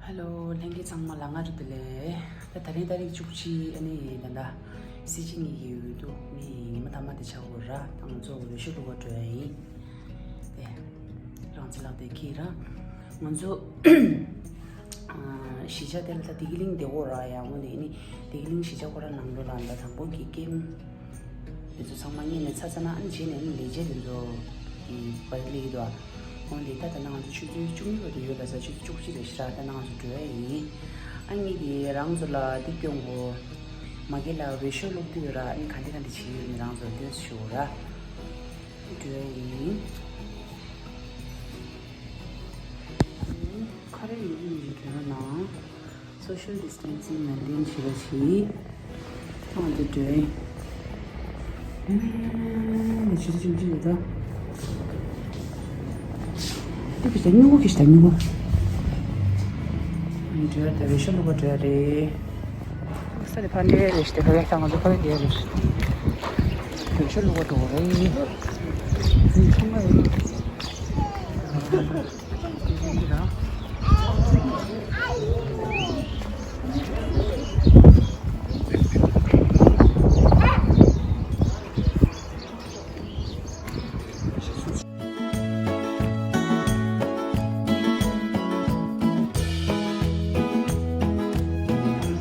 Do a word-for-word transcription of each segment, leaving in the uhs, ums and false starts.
ཧེ་ལོ། ལྷན་རྒྱས་ཚང་མ་ལ་ང་རེ་བདེ་ལེགས། ད་ད་རིང་ཏ་རིག་བཅུ་གཅིག་ཨ་ནི་ད་ལྟ་གཟི་བརྗིད་གཉིས་ཀྱི་འོས་བསྡུ་ནི་ཉི་མ་མཐའ་མ་དེ་ཆགས་ཡོད་ར། ད་ང་ཚོ་འོས་ཤོག་བླུག་པར་འགྲོ་ཡ་ཡིན། དེ་རང་ཚེ་ལགས་དེ་ཁྱེད་རང་ང་ཚོ་གཞིས་ཆགས་དེ་ལ་ད་བདེ་སྐྱིད་གླིང་དེ་འོ་ར་ཡ་འོ་དེ་ནི་བདེ་སྐྱིད་གླིང་གཞིས་ཆགས་ཁོ་ར་ནང་ལོ་ལ་ད་དང་པོ་གི་ཀེམ་དེ་ཚོ་ཚང་མ་ཉིན་ནས་ཚ་ཚ་ན་ཨ་ནི་རྗེས་ནས་ཨ་ནི་ལས་བྱེད་དེ་ཚོ་གི་བར་ལས་ཡོད་དོ། འོན་ཏེ་ད་ད་ནང་ང་ཚོ་ཆུ་ཚོད་བཅུ་གཉིས་ལོ་དུ་ཡོད་ལ་ས་ཆུ་ཚོད་བཅུ་གཅིག་རེ་ཞིག་ར་ད་ནང་ང་ཚོ་འགྲོ་ཡ་ཡིན། ཨ་ནི་དེ་རང་ཚོ་ལ་འདི་སྐྱོང་གོ། མ་གི་ལ་འོས་ཤོག་བླུག་དུས་ར་ཨ་ནི་ག་འདི་ག་འདི་བྱེད་ཡོད་ནི་རང་ཚོ་སྐྱོན་ཞུ་ར། འགྲོ་ཡ་ཡིན། ཁ་རེ་ཡིན་ཡིན་གྱི་གྱོན་ན། Social distancing maintain བྱེད་པ་བྱེད། ཐང་དུ་འགྲོ། ཨེ། ནི་ཆུ་ཆུ་ཆུ་ཡོད་ད། དེ་གི་ད་སྨྱུ་གུ་གི་ད་སྨྱུ་གུ། འགྲོ་ད་རེ་ཤ་ལུག་པ་འགྲོ་རེ། ས་དེ་ཕ་འདྲེ་རེ་ཞིག་དེ་ཕ་གི་ད་ང་ཚོ་ཕ་གི་དེ་རེ་ཞིག་རེ་ཤ་ལུག་པ་འགྲོ་རེ། ཚོང་ཁ་ཡོད།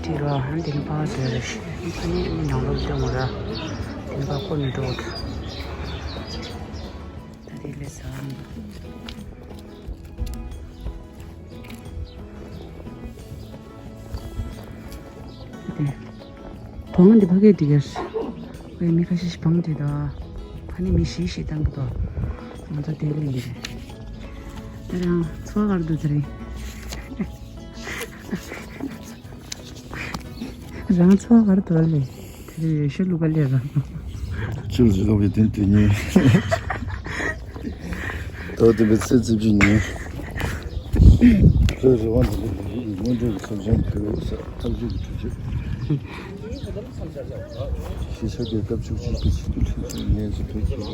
དེ་རུ་ཨ་ཧན་དེ་ནི་པ་དེ་རེ་ཤི་ཨ་ནི་ནང་ལོགས་དེ་ངོ་ར་དེ་ནི་པ་ཁོ་ནི་འགྲོ་གི། ད་དེ་ལས་ཟ་འདུག་དེ། བང་འདི་ཕ་གིར་འགྲིག་གི་རེད། ཁོའི་མི་ཁ་ཤས་ཤིག་བང་འདི་དང་། ཕ་ནི་མི་ཞིག་ཞིག་བཏང་གི་འདུག་ང་ཚོ་དེ་ལས་ཡིན་རེད། ད་རང་ཚོ་གར་འདུག་དེ་རིང་། རང་ཚོ་གར་འདུག་ལས། དེ་རིང་ཡོད་ཤོད་ལུག་པ་ལས་རང་། ཅུང་ཟད་ལོག་པའི་དོན་དུ་ཉེ། ད་དེ་བས་ཚེ་ཚེ་བཅུ་ཉེ། ཁོས་རེ་བ་འདི་ལས་སྔོན་འགྲོའི་ཚོགས་ཆེན་ཕུལ་ས་ཐག་གཅོད་ཀྱི་གྲུ་ཆུ། གཞིས་ཆགས་རྒྱལ་ཁབ་བཅུ་གཅིག་པའི་ཆེད་དུ་ལྷན་ཚོགས་ངལ་གསོ་ཕེབས་ཀྱི།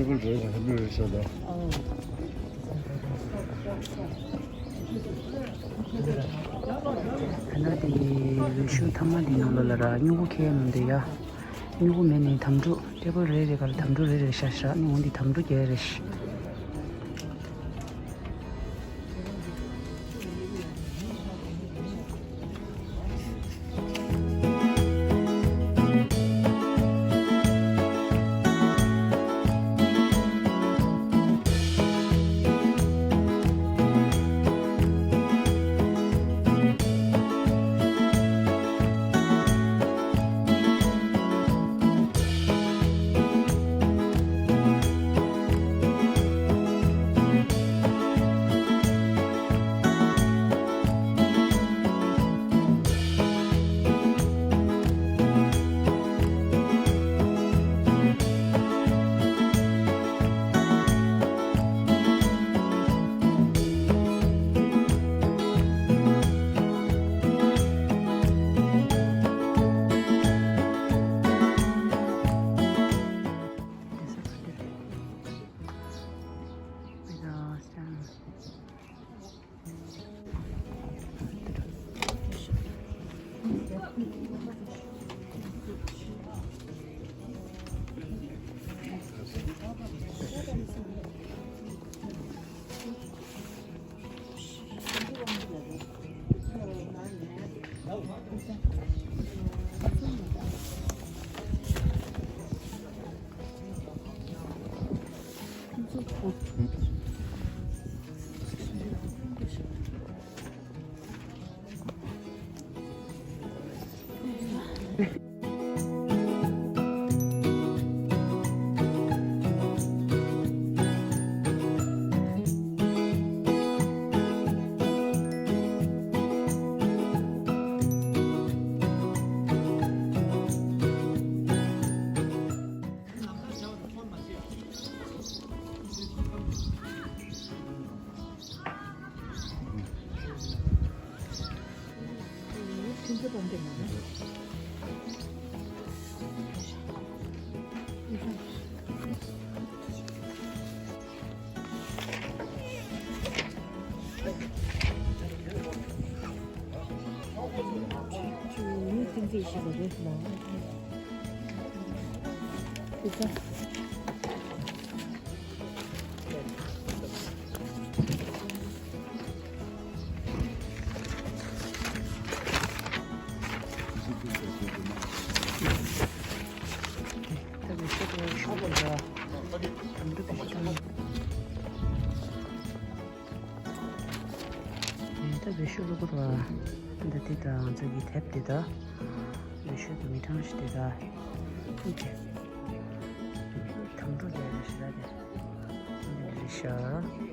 ཊེ་བལ་རེད་ལ་ཧེ་བི་རེད་ཤག་ད། ད་ནི་དེ་འོས་ཤོག་ཐ་མ་དེ་ནང་ལོགས་ལ་ར་སྨྱུ་གུ་ཁྱེར་ཡོང་དེ་ཡ། སྨྱུ་གུ་མེད་ནས་དམ་ཕྲུག་ཊེ་བལ་རེ་རེ་ག་ལ་དམ་ཕྲུག་རེ་རེ་ཤ་ཤ་ནི་འོང་དེ་དམ་ཕྲུག་རྒྱལ་རེ་ཤི། ད་བེ་ཤོ་རུ་གུར་བ། འདི་དེ་དང་ང་ཚོ་གི་དེབ་དེ་དང་། བེ་ཤོ་གི་མི་གྲངས་ཤིག་དེ་དང་། ཨོ་ཁེ། དང་པོ་དེ་རེད་ཤག་དེ། འདི་རེད་ཤག